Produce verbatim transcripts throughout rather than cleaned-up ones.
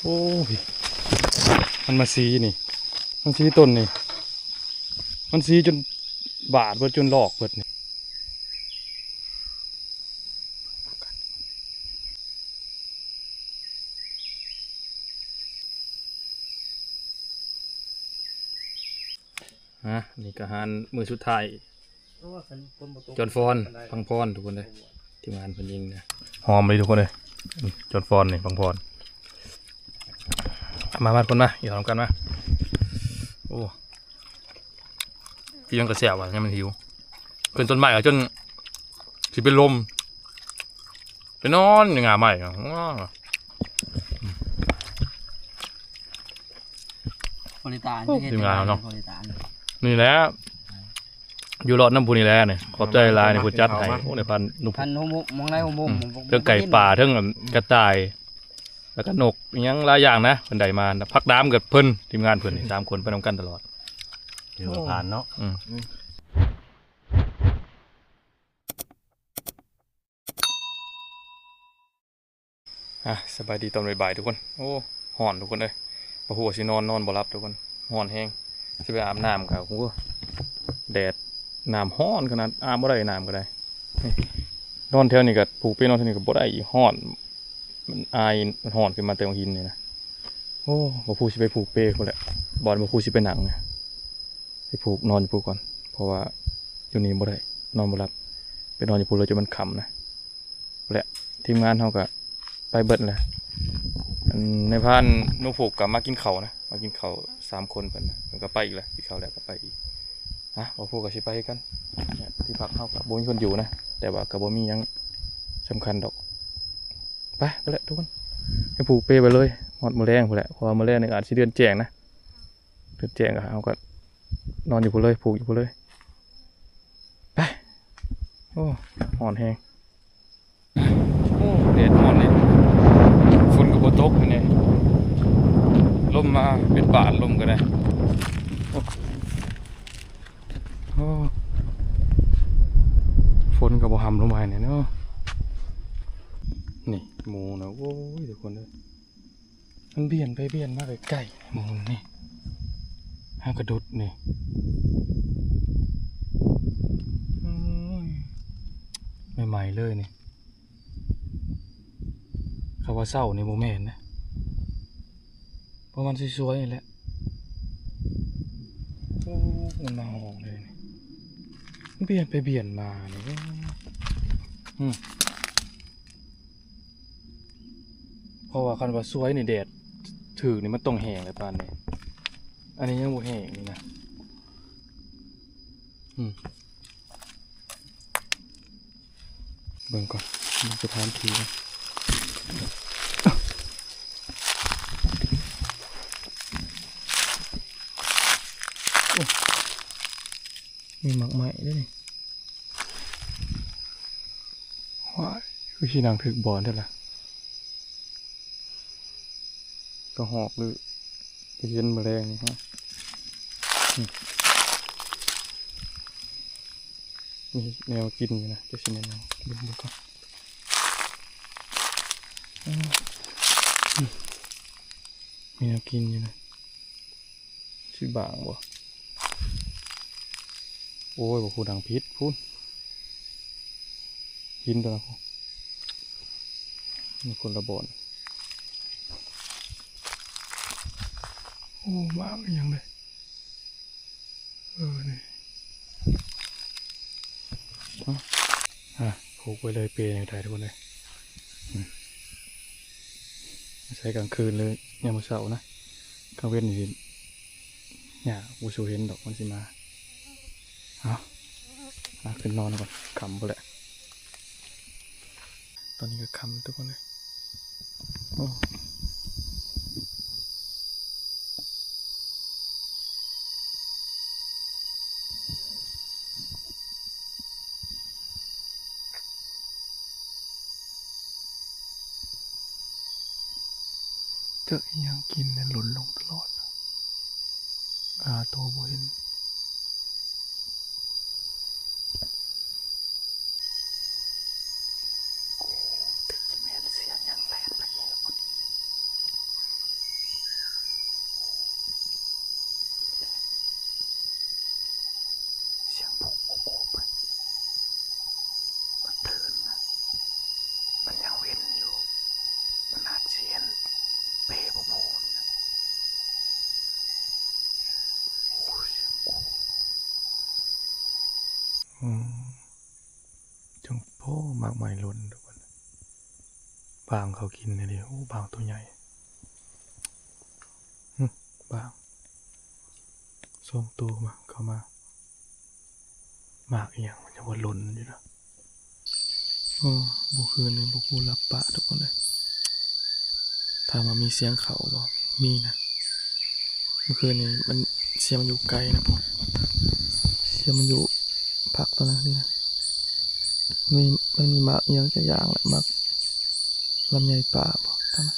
โอ้ย มันมาซีนี่ มันซีต้นนี่ มันซีจนบาดเบิด จนลอกเบิดนี่ ฮะ นี่ก็อาหารมื้อสุดท้าย โอ้ย คันฝนบ่ตก จอนฟอน ปานใด พังพร ทุกคนเลย ทีมงานเพิ่นยิงนะ หอมเลยทุกคนเลย อืม จอนฟอนนี่ พังพร มา มาทุกคนมา อยู่พร้อมกันมา โอ้ กินยังกระแสบว่ะ ยังมันหิว ขึ้นต้นไม้อะจนสิเป็นลม ไปนอนอยู่ง่าไม้อะ ว้าว บริการ โอ้ ทีมงานเนาะ บริการ นี่แหละ อยู่รอดน้ำพุนี่แหละเนี่ย ขอบใจหลายในผู้จัดให้ โอ้ ในพันลูก พันหกหมก มองได้หกหมก อืม มอง เรื่องไก่ป่า เรื่องกระต่าย แล้วก็นกอิหยังหลายอย่างนะ เพิ่นได้มา พักน้ำกับเพิ่น ทีมงานเพิ่นนี่ สามคนไปนำกันตลอด ถือว่าผ่านเนาะ อืม อ่ะ สบายดีตอนบ่ายๆทุกคน โอ้ ฮ้อนทุกคนเอ้ย บ่ฮู้ว่าสินอน นอนบ่หลับทุกคน ฮ้อนแฮง สิไปอาบน้ำก็ โอ้ แดด น้ำฮ้อนขนาด อาบบ่ได้น้ำก็ได้ นี่ นอนแถวนี้ก็ ผูกเปนอนแถวนี้ก็บ่ได้อีก ฮ้อน มันอาย มันฮ้อนขึ้นมาแต่หัวหินนี่นะ โอ้ บ่ฮู้สิไปผูกเปพุ้นแหละ บ่อนบ่ฮู้สิไปนั่งนะ ไปผูกนอนอยู่พุ้นก่อน เพราะว่าอยู่นี่บ่ได้ นอนบ่หลับ ไปนอนอยู่พุ้นเลยจนมันค่ำนะ และทีมงานเฮาก็ไปเบิดแล้ว อันนายพรานหนูพุกก็มากินข้าวนะ มากินข้าวสามคนเพิ่นนะ เพิ่นก็ไปอีกแล้ว กินข้าวแล้วก็ไปอีก ฮะ บ่าวพุกก็สิไปคือกัน เนี่ย ที่พักเฮาก็บ่มีคนอยู่นะ แต่ว่าก็บ่มีหยังสำคัญดอก ไป ไปแล้วทุกคน ให้ผูกเปไปเลย ฮอดมื้อแลงพุ้นแหละ เพราะว่ามื้อแลงนี่อาจสิเดือนแจ้งนะ เดือนแจ้งก็เฮาก็นอนอยู่พุ้นเลย ผูกอยู่พุ้นเลย ไป โอ้ ฮ้อนแฮง โอ้ แดดฮ้อนเลย ฝนก็บ่ตกมื้อนี้ ลมมาเป็นบาด ลมก็ได้ โอ้ โอ้ ฝนก็บ่หำลงมาเนี่ยเนาะ นี่หมูนะ โอ้ย ทุกคนเอ้ย มันเบียนไปเบียนมาใกล้ๆ หมูนี่ หากระดุดนี่ โอ้ย ใหม่ๆเลยนี่ เขาว่าเศร้านี่บ่แม่นนะ ประมาณสวยๆนี่แหละ โอ้ มันมาห้องเลยนี่ มันเบียนไปเบียนมานี่ อืม เพราะว่าคันว่าสวยนี่แดดถืกนี่มันต้องแห้งเลยปานนี้ อันนี้ยังบ่แห้งนี่นะ อืม เบิ่งก่อน เบิ่งสถานที่ก่อน โอ้ มีหมากไม้ด้วยนี่ ว้าย คือสินั่งถืกบอนแท้ล่ะ กระหอกหรือเห็นแมลงนี่ฮะ อืม มีแนวกินอยู่นะ จะสิแนวเบิ่งดูก่อน อืม อืม มีแนวกินอยู่นะ สิบางบ่ โอ้ย บ่พูดดังผิดพูด หินตัวนะพูด มีคนละบ่อน โอ้ มาอีกอย่างเลย เออ นี่ อ่ะ ผูกไว้เลยเปนี่ก็ได้ทุกคนเลย อืม ใช้กลางคืนเลย ยามมื้อเช้านะ กลางเว็นนี่สิ เนี่ย บ่สู้เห็นดอก มันสิมา เอา เอาขึ้นนอนก่อน ค่ำพุ้นแหละ ตอนนี้ก็ค่ำทุกคนเลย โอ้ เจออิหยังกินเนี่ยหล่นลงตลอด อ่า โตบ่เห็น โอ้ แต่สิแม่นเสียงหยังแล่นไปอีก อืมจังโพหมากไม้หล่นทุกคน บางเขากินนี่ดิ โอ้ บางตัวใหญ่ หึ บาง สองตัวมา เข้ามา หมากอีหยังมันจะว่าหล่นอยู่นะ เออ บ่คืนนี้บ่กูหลับปะทุกคนเลย ถามว่ามีเสียงเขาบ่ มีนะ เมื่อคืนนี้มัน เสียงมันอยู่ไกลนะพวก เสียงมันอยู่ภาคตอนนั้นนี่นะ มี มันมีหมากอีหยังจักอย่างแหละ หมากลำไยป่าบ่ ตอนนั้น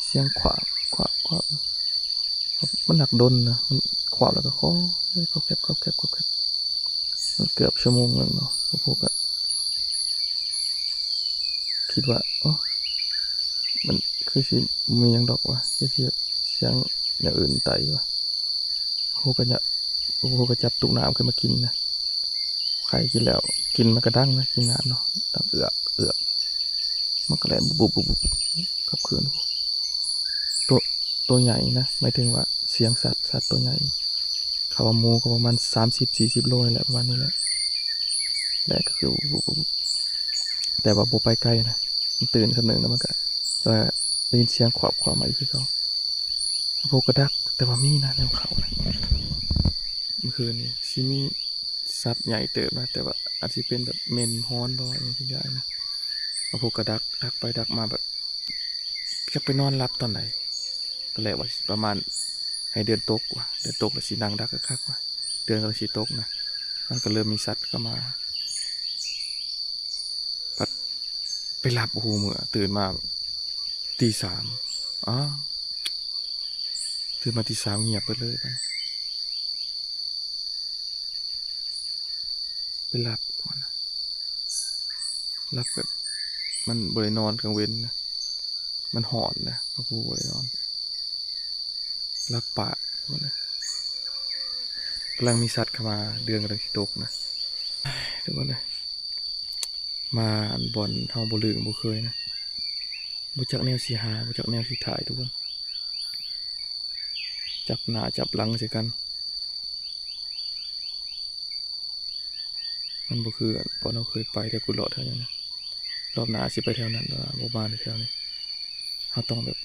เสียงขวาบ ขวาบ ขวาบ มันหนักดนนะ มันขวาบแล้วก็ค่อย ขอบแคบ ขอบแคบ ขอบแคบ มันเกือบชั่วโมงหนึ่งเนาะ พวกก็คิดว่า อ๋อ มันคือสิมีหยังดอกวะ คือสิเสียงอย่างอื่นไตวะ พวกก็จะ พวกก็จับตุกน้ำขึ้นมากินนะ ไข่กินแล้ว กินมันก็ดังนะ กินน้ำเนาะ ดังเอือก เอือก มันก็แล่นบุบบุบบุบบุบกลับคืน ตัว ตัวใหญ่นะ หมายถึงว่าเสียงสัตว์ สัตว์ตัวใหญ่ เขาว่าหมูก็ประมาณสามสิบ สี่สิบ โลนี่แหละ ประมาณนี้แหละ และก็คือบุบบุบบุบ แต่ว่าบ่ไปไกลนะ มันตื่นคำหนึ่งแล้วมันก็จะได้ยินเสียงขวาบขวาบมาอีกคือเขา พวกกระดัก แต่ว่ามีนะแนวเขานะ เมื่อคืนนี้สิมีสัตว์ใหญ่เติบนะ แต่ว่าอาจจะเป็นแบบเม่นฮ้อนบ่อหยังจักอย่างนะ เอาพวกกระดัก ดักไปดักมาแบบ จักไปนอนหลับตอนไหน ตอนแรกว่าสิประมาณให้เดือนตกว่ะ เดือนตกแล้วสินั่งดักคักๆว่ะ เดือนกำลังสิตกนะ มันก็เริ่มมีสัตว์เข้ามา ปัดไปหลับ โอ้โห เมื่อตื่นมาตีสาม อ้าว ตื่นมาตีสามเงียบไปเลย ไป ไปหลับก่อนนะ หลับแบบ มันบ่ได้นอนกลางเว็นนะ มันฮ้อนนะ พระผู้บ่ได้นอน หลับปะก่อนนะ กำลังมีสัตว์เข้ามา เดือนกำลังสิตกนะ ทุกคนเลย มาอันบ่อนเฮาบ่ลึงบ่เคยนะ บ่จักแนวสิหา บ่จักแนวสิถ่ายทุกคน จับหน้าจับหลังใส่กัน มันบ่คือบ่อนเฮาเคยไป แต่กูเลาะแถวนี้นะ รอบหน้าสิไปแถวนั้นว่าบ่มาแถวนี้ เฮาต้องแบบ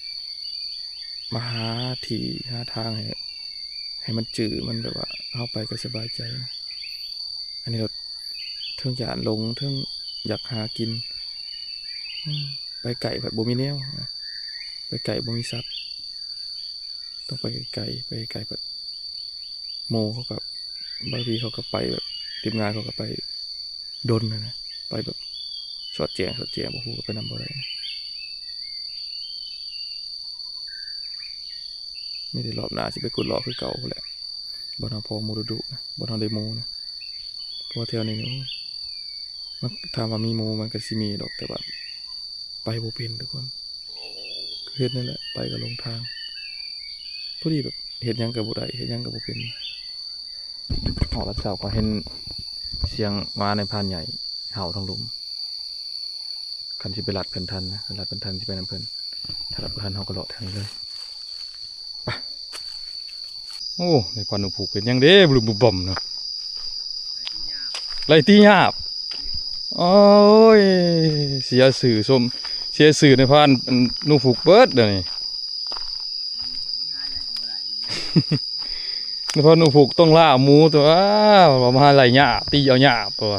มาหาที่หาทางให้ ให้มันจื้อ มันแบบว่าเฮาไปก็สบายใจนะ อันนี้เราเทิงย้านหลง เทิงอยากหากิน อืม ไปไกลพัดบ่มีแนวนะ ไปไกลบ่มีสัตว์ ต้องไปไกลๆ ไปไกลพัด หมู่เขาก็ บางทีเขาก็ไปแบบ ทีมงานเขาก็ไปดนนะนะ ไปแบบสอดแจ้ง สอดแจ้ง บ่ฮู้ก็ไปนำบ่ได้นะ มีแต่รอบหน้าสิไปกุดเลาะคือเก่าพู้นแหละ บ่อนเฮาพอหมู่ดุๆนะ บ่อนเฮาได้หมู่นะ เพราะว่าแถวนี้นี่ โอ้ มันถามว่ามีหมู่มันก็สิมีดอก แต่ว่าไปบ่เป็นทุกคน คือเฮ็ดนั่นแหละ ไปก็หลงทาง พอดีแบบเฮ็ดหยังก็บ่ได้ เฮ็ดหยังก็บ่เป็น ฮอดตอนเช้าก็เห็นเสียงหมาในพรานใหญ่เห่าทางลุ่ม คันสิไปลัดเพิ่นทันนะ ลัดเพิ่นทันสิไปนำเพิ่น ถ้าลัดบ่ทันเฮาก็เลาะแถวนี้เลย ไป โอ้ ในพรานหนูผูกเป็นหยังเด้ บลุมบุบบ่มเนาะ ไล่ตีหยาบ โอ้ย เสียชื่อส้ม เสียชื่อในพรานหนูผูกเบิดเดี๋ยวนี้ ในพรานหนูผูกต้องล่าหมูตัว ว่ามาไล่หยาบ ตีเอาหยาบตัว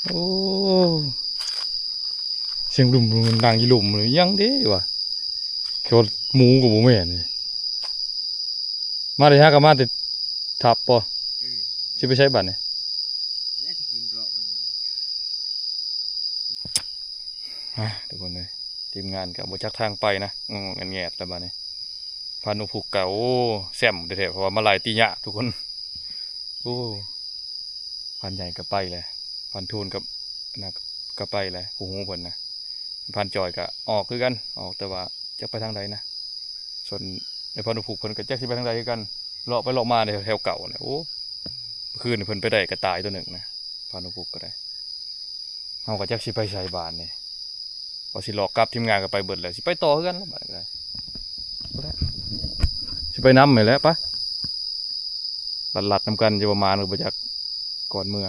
โอ้ เสียงดุมๆ มันดังอีหลุมเลย ยังเด้วะ เขาหมูก็บ่แม่นนี่ มาได้ฮะ ก็มาแต่ทับปอ เออ สิไปใช้บัตรนี่ แล้วสิขึ้นเกาะไปอยู่ อ่ะ ทุกคนเลย ทีมงานก็บ่จักทางไปนะ งงกันแงดแล้วบัดนี้ พรานหนูผูกก็ โอ้ แซมแท้ๆ เพราะว่ามาไล่ตีหยาบทุกคน โอ้ พรานใหญ่ก็ไปเลย พรานทูลกับ นะ ก็ไปเลย ผู้ฮู้เพิ่นนะ พรานจ่อยก็ออกคือกัน ออกแต่ว่าจักไปทางใดนะ ส่วนไอ้พรานหนูผูกเพิ่นก็จักสิไปทางใดคือกัน เลาะไปเลาะมาในแถวเก่าเนี่ย โอ้ เมื่อคืนนี่เพิ่นไปได้กระต่ายตัวหนึ่งนะ พรานหนูผูกก็ได้ เฮาก็จักสิไปใส่บานนี่ ว่าสิเลาะกลับ ทีมงานก็ไปเบิดแล้ว สิไปต่อคือกันแล้วบัดนี้ก็ได้ บ่ได้ สิไปนำนี่แหละ ไป ลัดๆนำกัน จะประมาณก็บ่จัก ก่อนเมือ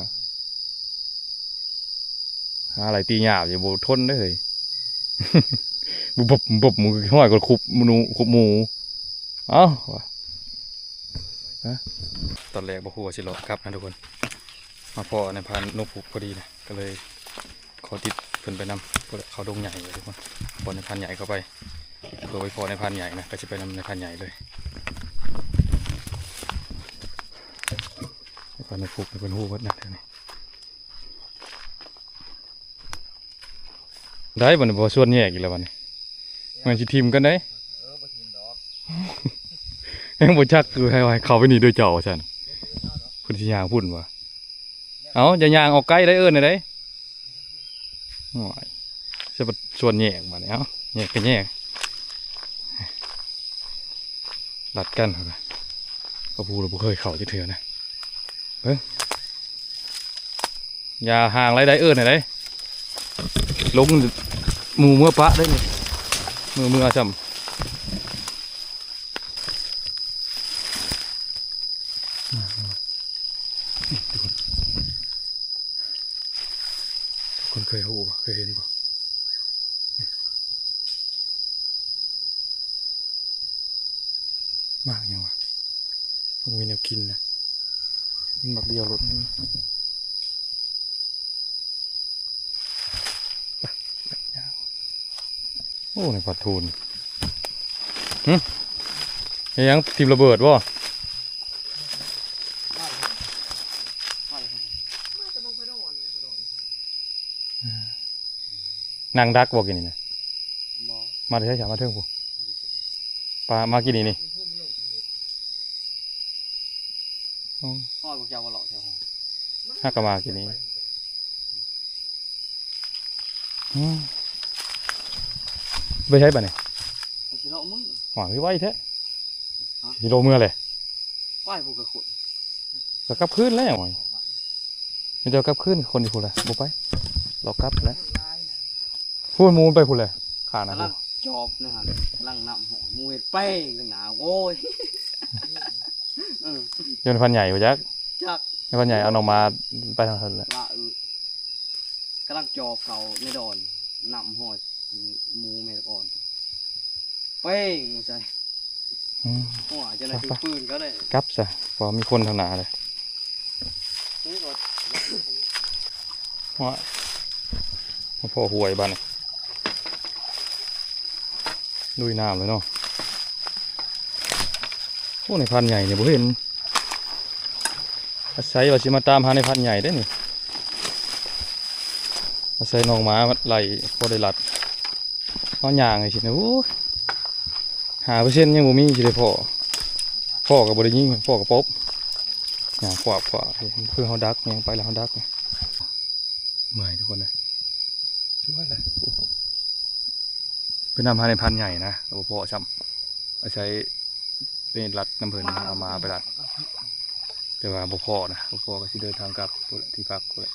หาอะไรตีหยาบอย่าบ่ทนเด้อเฮ้ย บุบบุบบุบหมูห้อยก็คุบหมูคุบหมู เอ้าว่ะ ฮะ ตอนแรกบ่ฮู้ว่าสิเลาะกลับนะทุกคน มาพ้อนายพรานนกฮูกพอดีนะ ก็เลยขอติดเพิ่นไปนำ พวกเขาดงใหญ่เลยทุกคน พ้อนายพรานใหญ่เข้าไป เพื่อไปพ้อนายพรานใหญ่นะ ก็สิไปนำนายพรานใหญ่เลย นายพรานนกฮูกนี่เพิ่นฮู้เบิดนะแถวนี้ ได้บัดนี้ บ่ชวนแยกอีกแล้วบัดนี้ มันสิทิ่มกันได้ เออ บ่ทิ่มดอก ยังบ่จักคือให้ ให้เข้าไปนี่ด้วยเจ้าว่าซั่น เพิ่นสิย่างพุ่นวะ เอ้า อย่าย่างออกไกลได้ เอิ้นได้ โอ้ย จะไปชวนแยกบัดนี้ เอ้า แยกก็แยก ลัดกัน ก็พูดแล้วบ่เคยเข้าจักเทื่อนะ เบิ่ง อย่าห่างหลายได้ เอิ้นได้ ลงหมู่เมือปะได้นี่ เมือเมือซ้ำ ทุกคน ทุกคนเคยฮู้บ่ เคยเห็นบ่ มากหยังวะ มันมีแนวกินนะ มันบักเดียวรถนี่ โอ้ ในปลาทูน หึ อิหยัง ทิ่มระเบิดบ่ นั่งดักบ่กินนี่นะ บ่ มาแต่ไส มาเทิงพุ้น ปลามากินนี่นี่ อ๋อ ฮอดพวกเจ้าบ่เลาะแถวห้อง หากะมากินนี่ อืม ไปไสบัดนี้ ไปสิเลาะมึง หวังสิไวแท้ ฮะ สิเลาะเมือเลย ไปพุ้นก็ขุด ก็กลับคืนแล้ว มีแต่กลับคืน คนอยู่พุ้นแหละ บ่ไป เลาะกลับแล้ว พุ้นหมู่มันไปพุ้นแหละ ข้างนะ กำลังจอบนะฮะ กำลังนำหอย หมู่เฮ็ดแป้งตั้งหนา โอ้ย เออ อยู่ในพันใหญ่บ่จัก จัก ในพันใหญ่เอาน้องหมาไปทางนั้นแหละ ละเออ กำลังจอบเขาในดอน นำหอย หมู่แม่ลูกอ่อน แป้งใส่ อืม โอ้ย เจ้าหน้าที่ ไปๆ ปืนเขาเลย กลับซะ เพราะมีคนทางหน้าเลย นี่ก็ ว่า มาพ้อห้วยบัดนี้ ลุยน้ำเลยเนาะ โอ้ ในพันใหญ่เนี่ยบ่เห็น อาศัยว่าสิมาตามหาในพันใหญ่ได้นี่ อาศัยน้องหมาไล่พอได้ลัด เอาย่างให้สินะ โอ้ย ห้าเปอร์เซ็นต์ยังบ่มีสิได้พ้อ พ้อก็บ่ได้ยิง พ้อก็ปบ ย่างขวาบขวาบ คือเฮาดัก ย่างไปแล้วเฮาดัก เมื่อยทุกคนเลย สวยเลย ไปนำหาในพันใหญ่นะ ก็บ่พ้อซ้ำ อาศัยไปลัดนำเพิ่น เอามาไปลัด แต่ว่าบ่พ้อนะ บ่พ้อก็สิเดินทางกลับพุ้นแหละ ที่พักพุ้นแหละ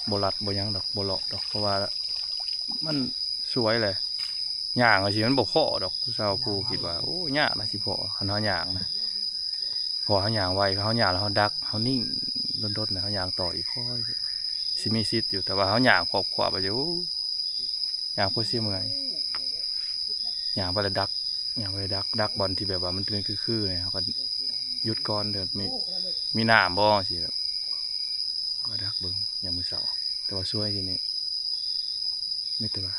บ่ลัดบ่หยังดอก บ่เลาะดอก เพราะว่ามันสวยแหละ ย่างจั่งซี้มันบ่พ้อดอก ผู้สาวผู้คิดว่า โอ้ ยากนะสิพ้อ คันเฮาย่างนะ เพราะว่าเฮาย่างไว เฮาย่างแล้วเฮาดัก เฮานิ่ง ดนๆ นะ เฮาย่างต่ออีก ค่อยสิมีสิทธิ์อยู่ แต่ว่าเฮาย่างขวบๆ ไปอยู่ ย่างพอสิเมื่อย ย่างไปแล้วดัก ย่างไปแล้วดัก ดักบ่อนที่แบบว่ามันเป็นคือๆ เนี่ย เฮาก็หยุดก่อน เดี๋ยวมี มีน้ำบ่ สิแบบ เฮาก็ดักเบิ่ง ยามมื้อเช้า แต่ว่าสวยที่นี่ มีแต่ว่า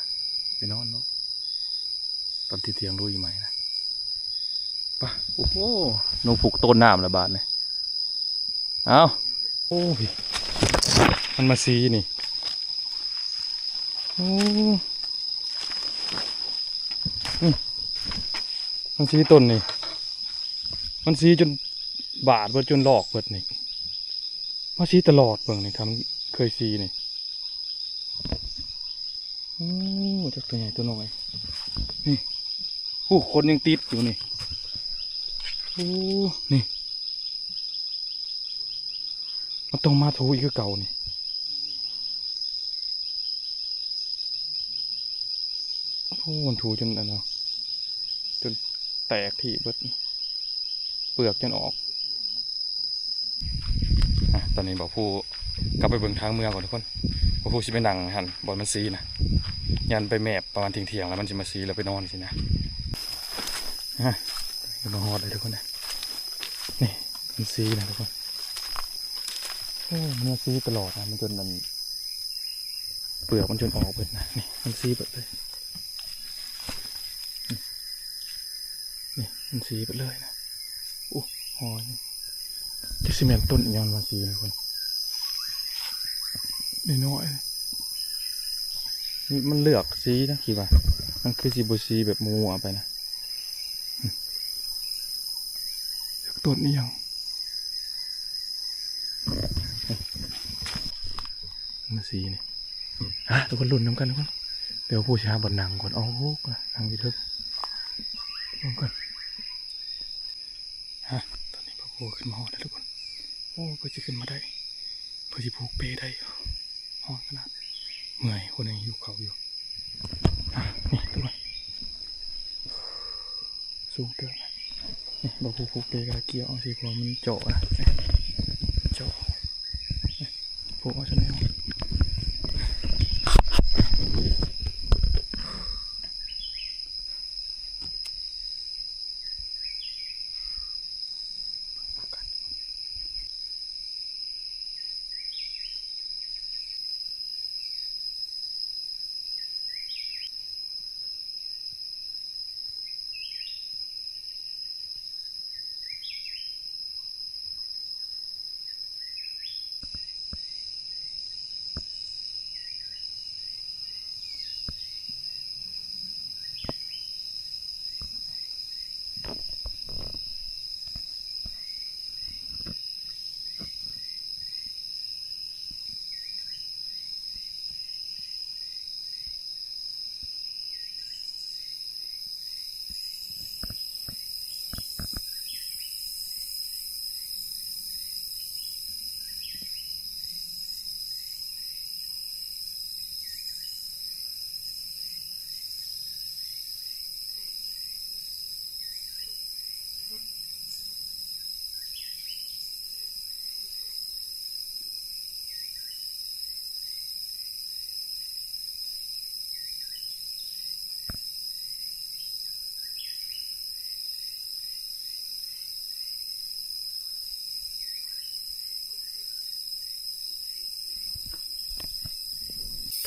ไปนอนเนาะ ตอนเที่ยงๆ ลุยใหม่นะ ไป โอ้โห นกฮูกต้นน้ำละบาดนี่ เอ้า โอ้ย มันมาซี้นี่ โอ้ นี่ มันซี้ต้นนี่ มันซี้จนบาดเบิด จนลอกเบิดนี่ มาซี้ตลอดเบิ่งนี่ ถ้ามันเคยซี้นี่ โอ้ จักตัวใหญ่ตัวน้อย นี่ โอ้ คนยังติดอยู่นี่ โอ้ นี่ มันต้องมาถูอีกคือเก่านี่ โอ้ มันถูจนอันเนาะ จนแตกที่เบิด เปลือกจนออก อ่ะ ตอนนี้บ่าวผู้กลับไปเบิ่งทางเมืองก่อนทุกคน บ่าวผู้สิไปนั่งหั่น บ่อนมันสีนะ ย่านไปแมปประมาณเที่ยงๆ แล้วมันสิมาสีแล้วไปนอนสินะ ฮะ มาฮอดเลยทุกคนนะ นี่ มันสีนะทุกคน โอ้ มันมาสีตลอดนะ มันจนมัน เปลือกมันจนออกเบิดนะ นี่ มันสีเบิดเลย นี่ มันสีเบิดเลยนะ โอ้ หอย จักสิแม่นต้นอิหยังมาสีนะทุกคน น้อยๆ นี่มันเลือกสีนะ คิดว่า มันคือสิบ่สีแบบมั่วไปนะ เลือกต้นอิหยัง มาสีนี่ ฮะ ทุกคนลุ้นนำกันทุกคน เดี๋ยวผู้สิหาบ่อนนั่งก่อน เอา นั่งอยู่เทิง ลงก่อน ฮะ ตอนนี้บ่าวผู้ขึ้นมาฮอดแล้วทุกคน โอ้ เพิ่นสิขึ้นมาได้ เพิ่นสิผูกเปได้อยู่ ฮ้อนขนาด เมื่อย คนยังหิวข้าวอยู่ อ่ะ นี่ทุกคน สูงเติบนะ นี่ บ่าวผู้ผูกเปกะเกี่ยวเอาสิ เพราะว่ามันเจาะนะ เจาะ นี่ ผูกเอาซะแนว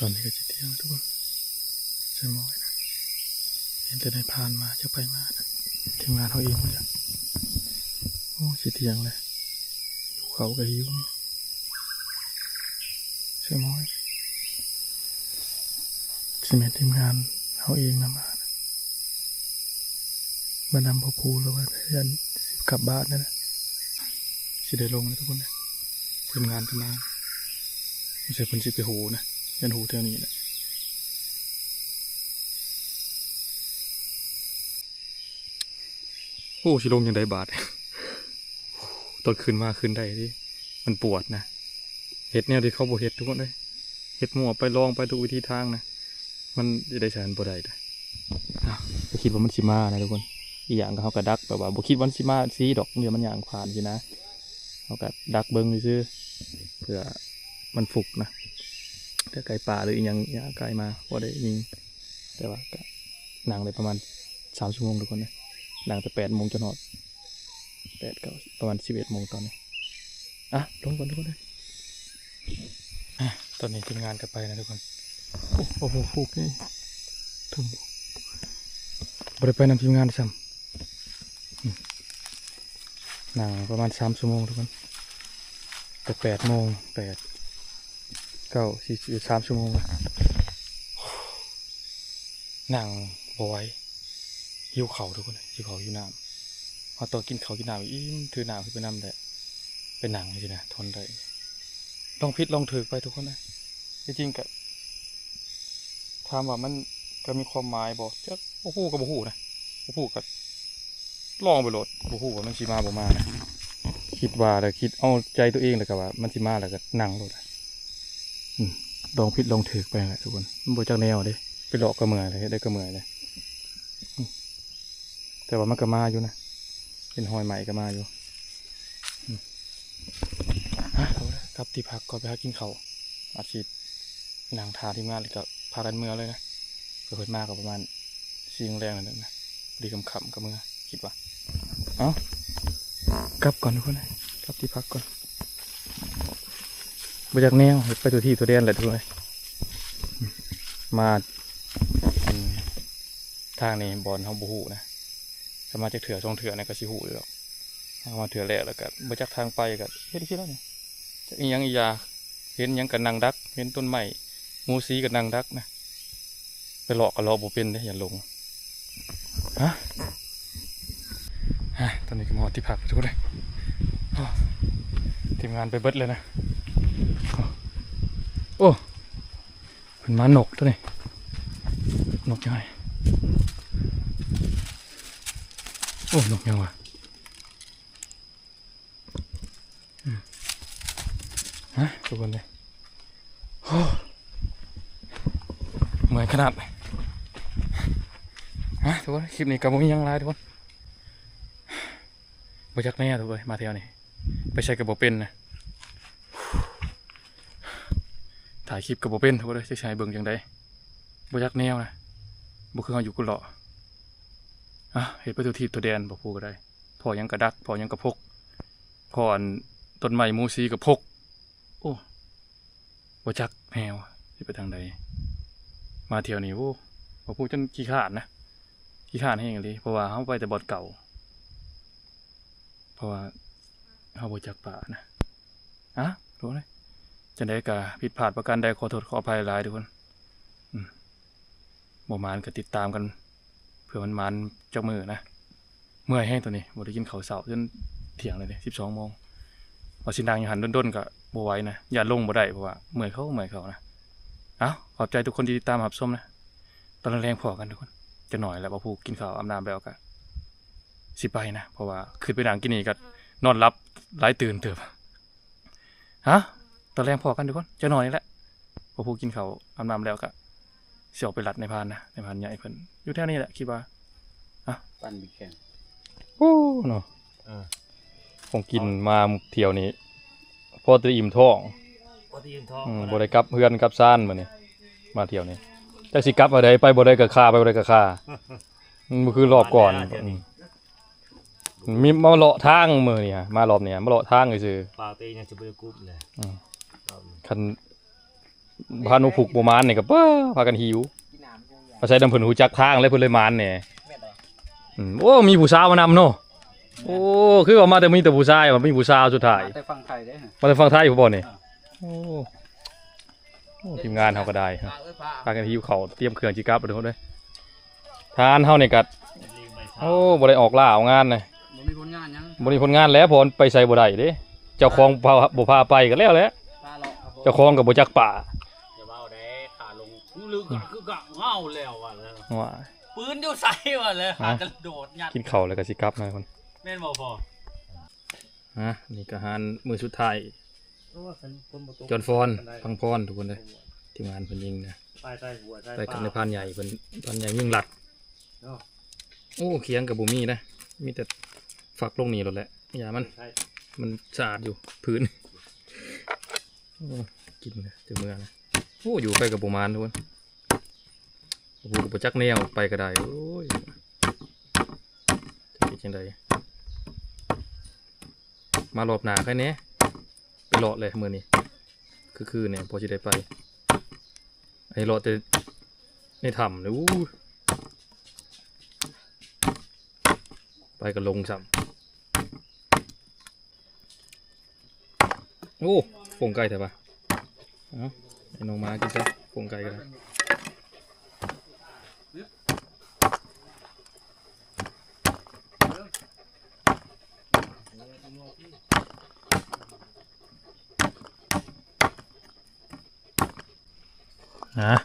ตอนนี้ก็สิเที่ยงแล้วทุกคน ใช่หมอยนะ เห็นแต่ในผ่านมาจะไปมานะ ทีมงานเขาเองเลยอะ โอ้ สิเที่ยงเลย หิวเขาก็หิว ใช่หมอย สิแม่นทีมงานเขาเองนะมานะ มานำพ่อภูแล้วว่าเพื่อนสิกลับบ้านนั่นแหละ สิได้ลงนะทุกคนนะ ทีมงานก็มา ไม่ใช่เพิ่นสิไปโหนะ ยันโหแถวนี้แหละ โอ้ สิลงยังไงบาด ตอนขึ้นมาขึ้นได้เด้ มันปวดนะ เฮ็ดแนวที่เขาบ่เฮ็ดทุกคนเอ้ย เฮ็ดมั่วไปลองไปทุกวิธีทางนะ มันจะได้สารบ่ได้เด้อ อ้าว ก็คิดว่ามันสิมานะทุกคน อีหยังก็เฮาก็ดักแบบว่าบ่คิดว่ามันสิมาสิดอก เดี๋ยวมันย่างผ่านสินะ เฮาก็ดักเบิ่งซื่อๆ เผื่อมันฟุกนะ แต่ไก่ป่าหรืออีหยังย่างไก่มาบ่ได้ยิง แต่ว่าก็นั่งได้ประมาณสามชั่วโมงทุกคนนะ นั่งแต่แปดโมงจนฮอด แปด เก้า ประมาณสิบเอ็ดโมงตอนนี้ อ่ะ ลงก่อนทุกคนเลย อ่ะ ตอนนี้ทีมงานก็ไปนะทุกคน โอ้โห ผูกนี่ถึง บ่ได้ไปนำทีมงานซ้ำ อืม นั่งประมาณสามชั่วโมงทุกคน แต่แปดโมง แปด เก้า สี่ สิบเอ็ด สามชั่วโมงละ นั่งบ่ไหว หิวข้าวทุกคน หิวข้าวหิวน้ำ เฮาต้องกินข้าวกินน้ำอิ่ม ถือน้ำขึ้นไปนำแหละ ไปนั่งจังซี้นะ ทนได้ ลองผิดลองถูกไปทุกคนนะ ที่จริงก็ ถามว่ามันก็มีความหมายบ่ จัก บ่ฮู้ก็บ่ฮู้นะ บ่ฮู้ก็ลองไปโลด บ่ฮู้ว่ามันสิมาบ่มานะ คิดว่าแล้วคิดเอาใจตัวเองแล้วก็ว่ามันสิมาแล้วก็นั่งโลดนะ อืม ลองผิดลองถูกไปนั่นแหละทุกคน มันบ่จักแนวเด้ ไปเลาะก็เมื่อยเลย เฮ็ดได้ก็เมื่อยเลย อืม แต่ว่ามันก็มาอยู่นะ เป็นหอยใหม่ก็มาอยู่ อืม ฮะ เอาละ กลับที่พักก่อน ไปหากินข้าว อาทิตย์นั่งท่าทีมงานแล้วก็พากันเมือเลยนะ ก็เพิ่นมาก็ประมาณสี่โมงแลงนั่นแหละนะ ดีค่ำๆก็เมือ คิดว่า เอ้า กลับก่อนทุกคนนะ กลับที่พักก่อน บ่จักแนว ไปทั่วที่ทั่วแดนแหละทุกคน มา อืม ทางนี้บ่อนเฮาบ่ฮู้นะ ถ้ามาจักเทื่อสองเทื่อนี่ก็สิฮู้อยู่ดอก ถ้ามาเทื่อแรกแล้วก็บ่จักทางไปก็เฮ็ดคือแล้วนี่ จักอีหยังอีหยา เห็นหยังก็นั่งดัก เห็นต้นไม้ หมูสีก็นั่งดักนะ ไปเลาะก็เลาะบ่เป็นเด้ อย่าหลง ฮะ ฮะ ตอนนี้ก็มาฮอดที่พักทุกคนเลย อ้อ ทีมงานไปเบิดเลยนะ โอ้ เพิ่นมานกตัวนี้ นกยังไง โอ้ นกยังวะ อืม ฮะ ทุกคนเลย โอ้ เมื่อยขนาด ฮะ ทุกคน คลิปนี้ก็บ่มีหยังหลายทุกคน บ่จักแนวทุกคน มาแถวนี้ ไปไสก็บ่เป็นนะ ถ่ายคลิปก็บ่เป็นทุกคนเอ้ย จักสิให้เบิ่งจั่งใด บ่จักแนวนะ บ่คือเฮาอยู่กุเลาะ อ่ะ เฮ็ดไปทั่วทิศทั่วแดน บ่พูดก็ได้ พ้อหยังก็ดัก พ้อหยังก็พก พ้ออันต้นไม้หมูสีก็พก โอ้ บ่จักแนว สิไปทางใด มาเที่ยวนี้ โอ้ บ่พูดจนขี้คร้านนะ ขี้คร้านแฮงอีหลี เพราะว่าเฮาไปแต่บ่อนเก่า เพราะว่าเฮาบ่จักป่านะ อ่ะ โดนเลย จั่งใดก็ผิดพลาดประการใด ขอโทษขออภัยหลายทุกคน อืม บ่หมานก็ติดตามกัน เผื่อมันหมานจักมื้อนะ เมื่อยแฮงตอนนี้ บ่ได้กินข้าวเช้าจนเที่ยงเลยเด้ สิบสองโมง ว่าสินั่งอยู่หั่นดนๆก็บ่ไหวนะ ย่านลงบ่ได้ เพราะว่าเมื่อยเขา เมื่อยเขานะ เอ้า ขอบใจทุกคนที่ติดตามรับชมนะ ตอนแลงๆพ้อกันทุกคน จักหน่อยแล้ว บ่พูดกินข้าวอาบน้ำแล้วก็สิไปนะ เพราะว่าขึ้นไปนั่งกินนี่ก็นอนหลับหลายตื่นเติบ ฮะ ตอนแลงพ้อกันทุกคน จักหน่อยนี่แหละ พอพูดกินข้าวอาบน้ำแล้วก็สิออกไปลัดนายพรานนะ นายพรานใหญ่เพิ่นอยู่แถวนี้แหละ คิดว่า อ่ะ ปั่นบิกแข่ง โอ้ เนาะ เออ ของกินมาเที่ยวนี้ พอจะอิ่มท้อง พอจะอิ่มท้อง อืม พอได้ บ่ได้กลับเฮือนกลับซานมื้อนี้ มาเที่ยวนี้ จักสิกลับมาใด ไปบ่ได้ก็คา ไปบ่ได้ก็คา มันบ่คือรอบก่อน มาแล้วเที่ยวนี้ อืม มีมาเลาะทางมื้อนี้ฮะ มารอบนี้ฮะ มาเลาะทางซื่อๆ ปลาตีเนี่ยจะบ่ได้กรุบเลย อืม รอบนี้ คันพานุผูกบ่หมานนี่ก็ ป้า พากันหิว อาศัยนำเพิ่นฮู้จักทางแล้วเพิ่นเลยหมานแหน่ อืม โอ้ มีผู้สาวมานำเนาะ โอ้ คือว่ามาแต่มีแต่ผู้ชาย ว่ามีผู้สาวสุดท้าย มาแต่ฝั่งไทยเด้ มาแต่ฝั่งไทยพุ้นบ่นี่ อ่า โอ้ โอ้ ทีมงานเฮาก็ได้ฮะ พากันหิวข้าว เตรียมเครื่องสิกลับแล้วทุกคนเด้อ ทหารเฮานี่ก็ โอ้ บ่ได้ออกล่าออกงานนะ บ่มีผลงานหยัง บ่มีผลงานแล้ว เพราะไปไสบ่ได้เด้ เจ้าของพา บ่พาไปก็แล้วแหละ พาเลาะครับผม เจ้าของก็บ่จักป่า อย่าเว้าเด้ ขาลงลึกอะ คือกะเงาแล้วอะเลย ว่า ปืนอยู่ไสวะเลย ฮะ หากระโดดยัด กินข้าวแล้วก็สิกลับนะคน แม่นบ่พ่อ ฮะ นี่ก็อาหารมื้อสุดท้าย โอ้ คันฝนบ่ตก จอนฟอน ปานใด พังพรทุกคนเด้อ ทีมงานเพิ่นยิงนะ ไปใส่หัวใส่ ไปกับ ปลา นายพรานใหญ่เพิ่น พรานใหญ่ยิ่งลักษณ์ เนาะ โอ้ เขียงก็บ่มีนะ มีแต่ฟักลงนี่โลดแหละ อย่ามัน ใช่ มันสะอาดอยู่ พื้น โอ้ กินนะ เจอเมือนะ โอ้ อยู่ไปก็บ่หมานทุกคน โอ้โห บ่จักแนว ไปก็ได้ โอ้ย จะเฮ็ดจั่งใด มารอบหน้าใครแหน่ ไปเลาะเลยมื้อนี้ คือๆเนี่ย พอสิได้ไป ไอ้เลาะแต่ในถ้ำเนี่ย อู้ ไปก็ลงซ้ำ โอ้ โป่งไก่แท้ปะ เอ้า ให้น้องหมากินซะ โป่งไก่ก็ได้ นะ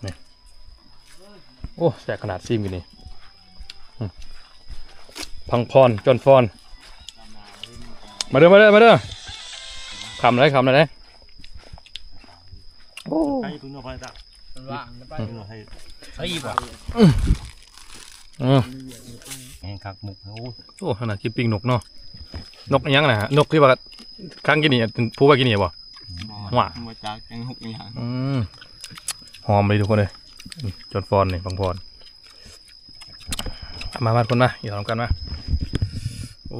นี่ โอ้ แซ่บขนาด ซิมกินนี่ อืม พังพร จอนฟอน มาเด้อ มาเด้อ มาเด้อ คำเลย คำเลยเด้อ โอ้ ใครอยู่ตรงนี้ไปจ้ะ มันว่างมันไป อืม ให้ ใช่อีกว่ะ อืม แห้งคักมุก โอ้ โอ้ ขนาดกินปิ้งนกเนาะ นกอิหยังนะฮะ นกที่ว่าค้างกินนี่ ผู้ว่ากินนี่บ่ หว่า มาจากแกงหกอย่าง อืม หอมเลยทุกคนเลย จนฟอนนี่ ฟังฟอน มา มาทุกคนมา อยู่พร้อมกันมา โอ้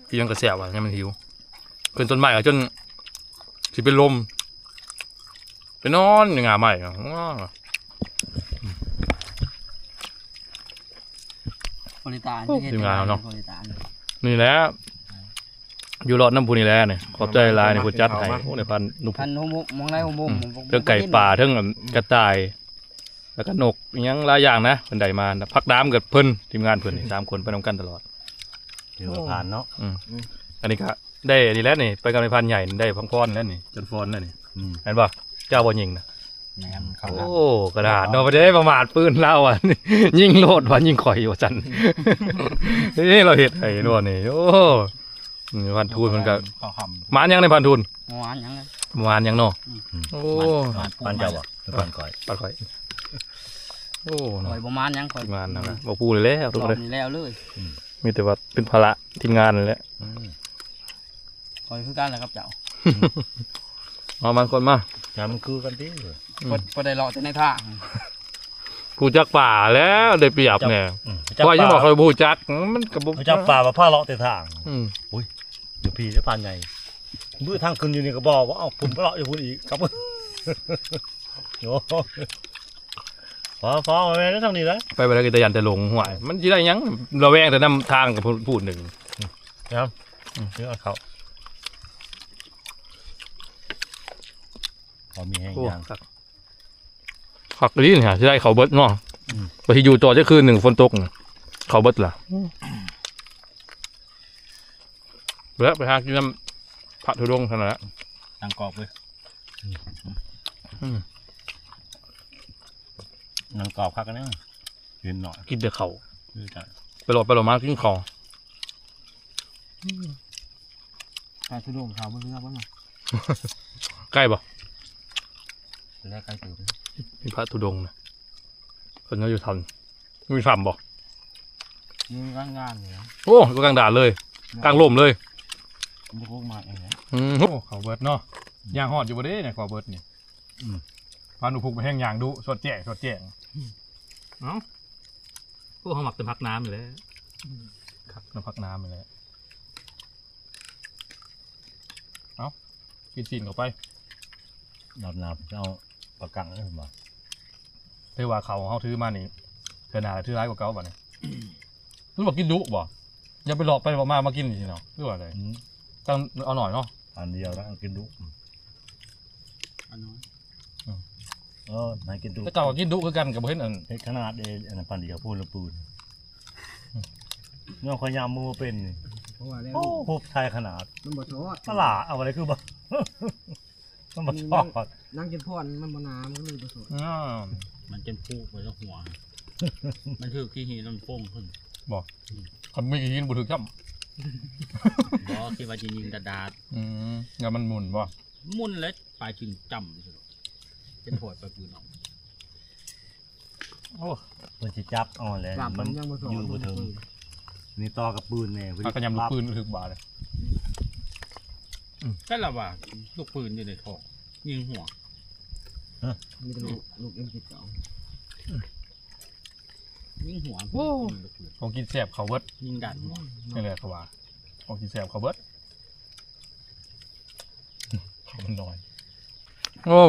กินยังกระแสบอ่ะ ยังมันหิว ขึ้นต้นไม้อ่ะ จนสิเป็นลม ไปนอนอยู่งาไม้อ่ะ บริการ โอ้ ทีมงานเนาะ บริการ นี่แหละ อยู่รอดน้ำพุนี่แหละเนี่ย ขอบใจหลายในผู้จัดให้ โอ้ ในพันลูก พันหกหมก มองได้หกหมก อืม ผม เรื่องไก่ป่า เรื่องกระต่าย แล้วก็นก อิหยังหลายอย่างนะ เพิ่นได้มา พักน้ำกับเพิ่น ทีมงานเพิ่นนี่ สามคนไปนำกันตลอด ถือว่าผ่านเนาะ อืม อันนี้ก็ได้นี่แหละนี่ ไปกับนายพรานใหญ่นี่ ได้พังพรแล้วนี่ จนฟอนแล้วนี่ อืม เห็นปะ เจ้าบ่ยิงนะ แม่นครับ โอ้ กระดาษเนาะ บ่ได้ประมาทปืนเราอ่ะ ยิงโลดว่ายิงข่อยว่าซั่น นี่เราเฮ็ดให้ด้วยนี่ โอ้ นี่พันทูนมันก็ เขาคำ หมานยังในพันทูน หมานยังเลย หมานยังเนาะ อืม โอ้ หมาน หมานเจ้าบ่ หรือหมานข่อย หมานข่อย โอ้ ข่อยบ่หมานยัง ข่อย ทีมงานนั่นแหละ บ่พูดเลยแล้ว รอบนี้แล้วเลย มีแต่ว่าเป็นภาระทีมงานนั่นแหละ อืม ข่อยคือกันแหละครับเจ้า เอามันคนมา จำมันคือกันติ อืม พอ พอได้เลาะแต่ในทาง ผู้จักป่าแล้วได้เปรียบเนี่ย อืม พอยังบอกเขาผู้จัก มันก็บ่ ผู้จักป่ามาพาเลาะแต่ทาง อืม อุ้ย อยู่พี่แล้วพรานใหญ่ มื้อทางขึ้นอยู่นี่ก็บอกว่า เอ้า ผมไปเลาะอยู่พุ้นอีกครับ โอ้ พอ พอ เอาไว้แล้วทางนี้นะ ไปบ่ได้ก็แต่ย่านแต่หลงห้วย มันสิได้หยัง ระแวงแต่นำทางกับผู้ ผู้หนึ่ง ครับ อืม เดี๋ยวเอาเขา เขามีแห้ง โอ้ ยาง คัก คักอีหลีนี่ฮะ สิได้เขาเบิดเนาะ อืม ไปที่อยู่ต่อจะคืนหนึ่งฝนตกน่ะ เขาเบิดล่ะ แล้วไปหากินน้ำพระธุดงค์เท่านั้นแหละ นั่งกรอบเว้ย อืม นั่งกรอบคักกันเนี่ย กินหน่อย กินแต่เขา คือกัน ไปหลอดไปหลอดมากินเขา พระธุดงค์เขาบ่เลือกบ่เนาะ ใกล้บ่ แลกใกล้เติม มีพระธุดงค์นะ เพิ่นก็อยู่ถ้ำ มีถ้ำบ่ มีกลางงานเลยนะ โอ้ อยู่กลางด่านเลย กลางร่มเลย มันจะพกมาเองนะ อืม โอ้ เขาเบิดเนาะ ย่างฮอดอยู่บ่เด้เนี่ย เขาเบิดนี่ อืม พาหนูพุกไปแห้งย่างดุ สดแจ้ง สดแจ้ง เอ้า พวกเขาหมักแต่ผักน้ำอยู่แล้ว ครับ น้ำผักน้ำอยู่แล้ว เอ้า กินซีนเข้าไป ดำน้ำเอาปลากังได้บ่ ถือว่าเขาเฮาถือมานี่ เทื่อหน้าถือหลายกว่าเก่าบัดนี้ หรือว่ากินดุบ่ อย่าไปหลอกไปหลอกมา มากินนี่เนาะ หรือว่าอะไร อืม ตั้งเอาหน่อยเนาะ อันเดียวแล้วกินดุ อันน้อย อืม เออ นายกินดุ แต่เก่าก็กินดุคือกัน ก็บ่เห็นอัน เฮ็ดขนาดเด้ อันนั้นพันเดียวพูดละปืน เนี่ยขอยยามมือเป็นนี่ เพราะว่าแล้ว โอ้ หุบไทยขนาด มันบ่ทอด ตลาดเอาอะไรคือบ่ มันบ่ทอด นั่งกินพรมันบ่หนา มันก็เลยบ่ทอด อ่า มันจนพุไปแล้วหัว มันคือขี้หินมันฟงขึ้น บ่ อืม คันมีขี้หินบ่ถืกจ้ำ บ่ คิดว่าสิยิงดาดๆ อืม แล้วมันหมุนบ่ หมุนแล้วปลายจึงจ้ำที่สุด เป็นพลอยไปปืนออก โอ้ เพิ่นสิจับเอาแหละ หลับ มัน มันยังบ่ทอด อยู่บ่ถึง มันปืน นี่ต่อกับปืนแน่ พากันยำลูกปืนถืกบาดเลย อืม แต่ละว่าลูกปืนอยู่ในท้อง ยิงหัว ฮะ มีแต่ลูก ลูกเอ็มสิบสอง ยิงหัว โอ้ ลูกปืน ของกินแซ่บเขาเบิด ยิงดาดหัว นี่แหละเขาว่า ของกินแซ่บเขาเบิด เขามันน้อย โอ้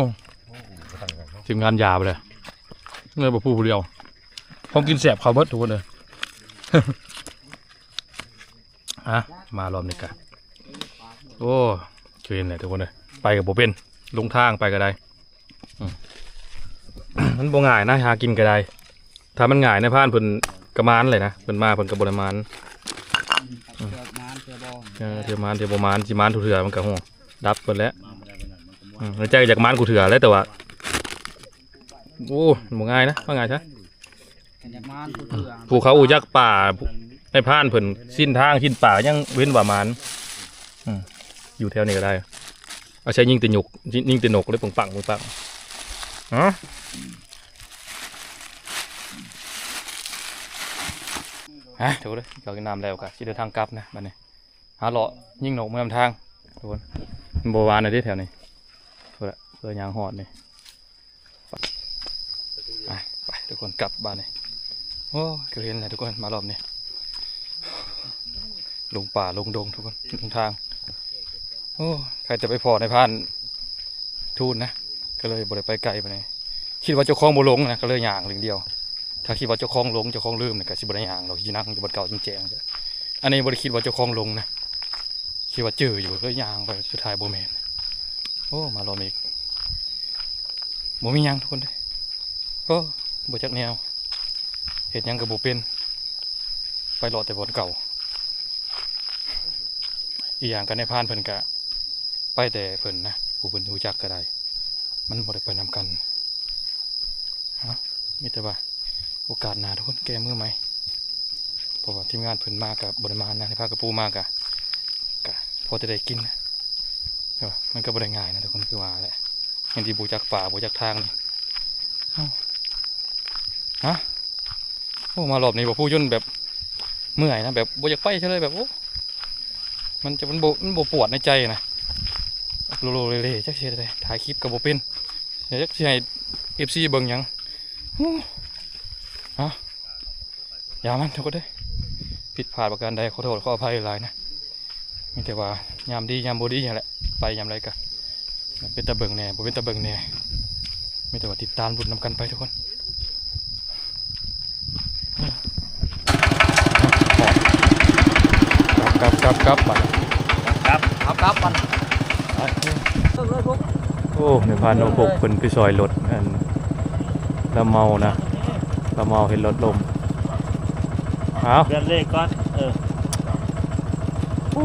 ทีมงานยาไปเลย เงยบ่พูดผู้เดียว ของกินแซ่บเขาเบิดทุกคนเลย อ่ะ มารอบนี้กะ โอ้ คือเห็นแหละทุกคนเลย ไปกับบ่เป็น ลงทางไปก็ได้ อืม มันบ่ง่ายนะ หากินก็ได้ ถ้ามันง่ายนายพรานเพิ่นก็หมานเลยนะ เพิ่นมาเพิ่นก็บ่ได้หมาน เทื่อหมานเทื่อบ่ เออ เทื่อหมานเทื่อบ่หมาน สิหมานทุกเทื่อมันก็โหดับเพิ่นแหละ อืม ในใจก็อยากหมานกูเทื่อแหละ แต่ว่า โอ้ บ่ง่ายนะ ว่าง่ายซะ อยากหมานทุกเทื่อ ผู้เขาอู้จักป่า นายพรานเพิ่นสิ้นทางสิ้นป่ายังเว้นว่าหมาน อืม อยู่แถวนี้ก็ได้ เอาใช้ยิงแต่หยก ยิงแต่นกเลย ปังปังปังปัง ฮะ อืม อ่ะ ทุกคนเด้อ เขากินน้ำแล้วก็สิเดินทางกลับนะบัดนี้ หาเลาะยิงนกเมืองทาง ทุกคน มันบ่หวานเลยเด้แถวนี้ ทุกคนเด้อ เพื่อย่างฮอดนี่ อ่ะ ไปทุกคนกลับบ้านนี่ โอ้ คือเห็นแล้วทุกคน มารอบนี้ ลงป่าลงดงทุกคน ลงทาง โอ้ ใครจะไปพ้อในพานทูนนะ ก็เลยบ่ได้ไปไกลปานใด คิดว่าเจ้าของบ่หลงนะ ก็เลยย่างเรื่องเดียว ถ้าคิดว่าเจ้าของหลง เจ้าของลืมเนี่ย ก็สิบ่ได้ย่างดอก สินั่งอยู่บ่อนเก่าแจ้งๆ อันนี้บ่ได้คิดว่าเจ้าของหลงนะ คิดว่าเจออยู่ ก็ย่างไป สุดท้ายบ่แม่น โอ้ มารอบนี้ บ่มีหยังทุกคนเด้อ โอ้ บ่จักแนว เฮ็ดหยังก็บ่เป็น ไปเลาะแต่บ่อนเก่า อีกอย่างก็นายพรานเพิ่นก็ไปแต่เพิ่นนะ ผู้เพิ่นรู้จักก็ได้ มันบ่ได้ไปนำกัน เอ้า มีแต่ว่าโอกาสหน้าทุกคน แก้มือใหม่ เพราะว่าทีมงานเพิ่นมาก็บ่ได้มานะ นายพรานกับปู่มาก็ ก็พอจะได้กินนะ แต่ว่ามันก็บ่ได้ง่ายนะทุกคน คือว่าแหละ อย่างที่บ่จักป่าบ่จักทางนี่ เอ้า ฮะ โอ้ มารอบนี้บ่ผู้ยนต์แบบเมื่อยนะ แบบบ่อยากไปเท่าเลย แบบ โอ้ มันจะ มันบ่ มันบ่ปวดในใจนะ โลโลเลเล จักสิเฮ็ดจั่งใด ถ่ายคลิปก็บ่เป็น จักสิให้ เอฟซี เบิ่งหยัง โอ้ เอ้า อย่ามันทุกคนเด้อ ผิดพลาดประการใด ขอโทษขออภัยหลายนะ มีแต่ว่ายามดียามบ่ดีนั่นแหละ ไปยามใดก็เป็นตาเบิ่งแหน่ บ่เป็นตาเบิ่งแหน่ มีแต่ว่าติดตามลุ้นนำกันไปทุกคน กลับ กลับ กลับ กลับ บัด ครับ เอากลับมัน โอ้ นายพรานนพพกเพิ่นไปซอยรถ อัน ลาวเมานะ ลาวเมาเห็นรถล้ม เอา เปลี่ยนเลขก่อน เออ โอ้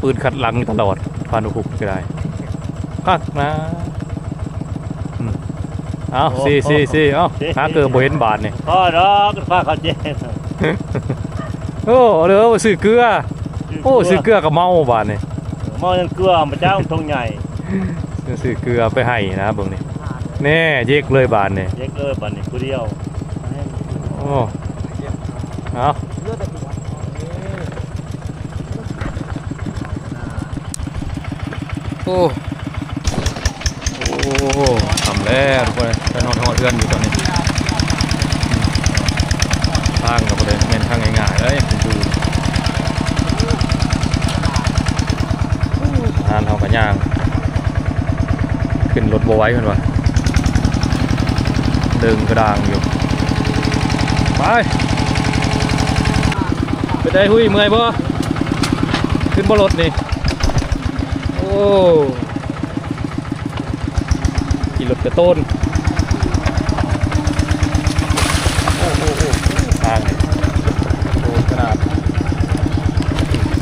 ปืนขัดหลังตลอด พรานนพพกก็ได้ คักนะ อืม เอา เอา สี่ สี่ สี่ เอา สี่ หาเกือบบ่เห็นบาดนี่ พอดอก พาเขาแจ้ง โอ้ เด้อ ซื้อเกลือ ซื้อเกลือ โอ้ ซื้อเกลือก็เมาบาดนี่ เมายังเกลือมาจ้างทงใหญ่ ซื้อเกลือไปให้นะเบิ่งนี่ แน่ เย็กเลยบาดนี่ เย็กเลยบาดนี่ ผู้เดียว โอ้ เอา โอ้ โอ้ ค่ำแล้วทุกคน จะนอนฮอดเฮือนอยู่ตอนนี้ ทางก็บ่ได้แม่นทางง่ายๆเลย เป็นดู ทหารเฮาก็ย่าง ขึ้นรถบ่ไหวเพิ่นว่า เดินกระดางอยู่ ไป เป็นได หุ้ย เมื่อยบ่ ขึ้นบ่รถนี่ โอ้ ขี่รถกระโต้น โอ้ โอ้ โอ้ ทางนี่ โอ้ ขนาด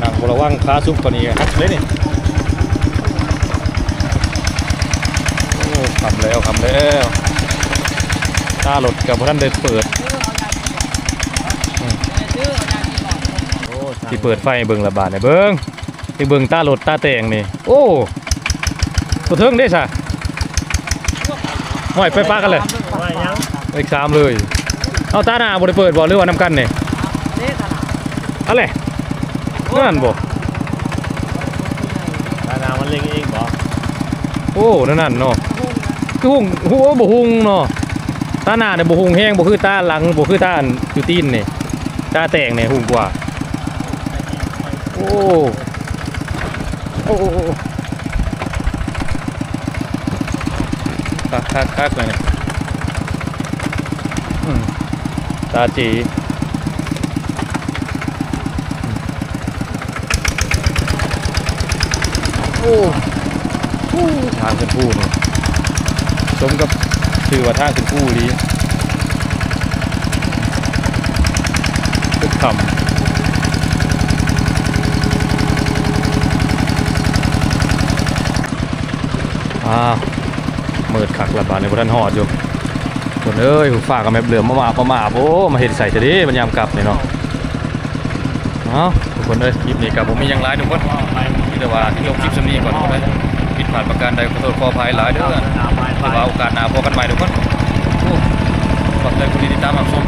นั่งบ่ระวัง ขาซุกตอนนี้หักเลยนี่ โอ้ ค่ำแล้ว ค่ำแล้ว ตารถก็บ่ทันได้เปิด อืม โอ้ สิเปิดไฟเบิ่งละบาดนี่ เบิ่ง ไปเบิ่งตารถตาแต่งนี่ โอ้ บ่เทิงเด้ซะ ห้อยไปปะกันเลย ว่าหยัง เลขสามเลย เอาตาหน้าบ่ได้เปิดบ่ หรือว่านำกันนี่ อะไร นั่นบ่ ตาหน้ามันเล็งเองบ่ โอ้ นั่นนั่นเนาะ คือหุง โอ้ บ่หุงเนาะ ตาหน้าเนี่ยบ่หุงแฮง บ่คือตาหลัง บ่คือตาอันอยู่ตีนนี่ ตาแต่งเนี่ยหุงกว่า โอ้ โอ้ โอ้ โอ้ คัก คัก คักเลยเนี่ย อืม ตาจี โอ้ โอ้ ทางขึ้นภูนี่ สมกับชื่อว่าทางขึ้นภูอีหลี ทุกคำ อ้าว มืดคักละบาดนี่ บ่ทันฮอดอยู่ คนเอ้ย ฟ้าก็แมบเหลือมมามาบมาบ โอ้ มาเฮ็ดใส่ซะเด้ มันยามกลับนี่เนาะ เอ้า ทุกคนเอ้ย คลิปนี้ก็บ่มีหยังหลายทุกคน มีแต่ว่าสิจบคลิปส่ำนี้ก่อนทุกคนเอ้ย ผิดพลาดประการใดขอโทษขออภัยหลายเด้อ แต่ว่าโอกาสหน้าพบกันใหม่ทุกคน โอ้ ขอบใจผู้ที่ติดตามรับชม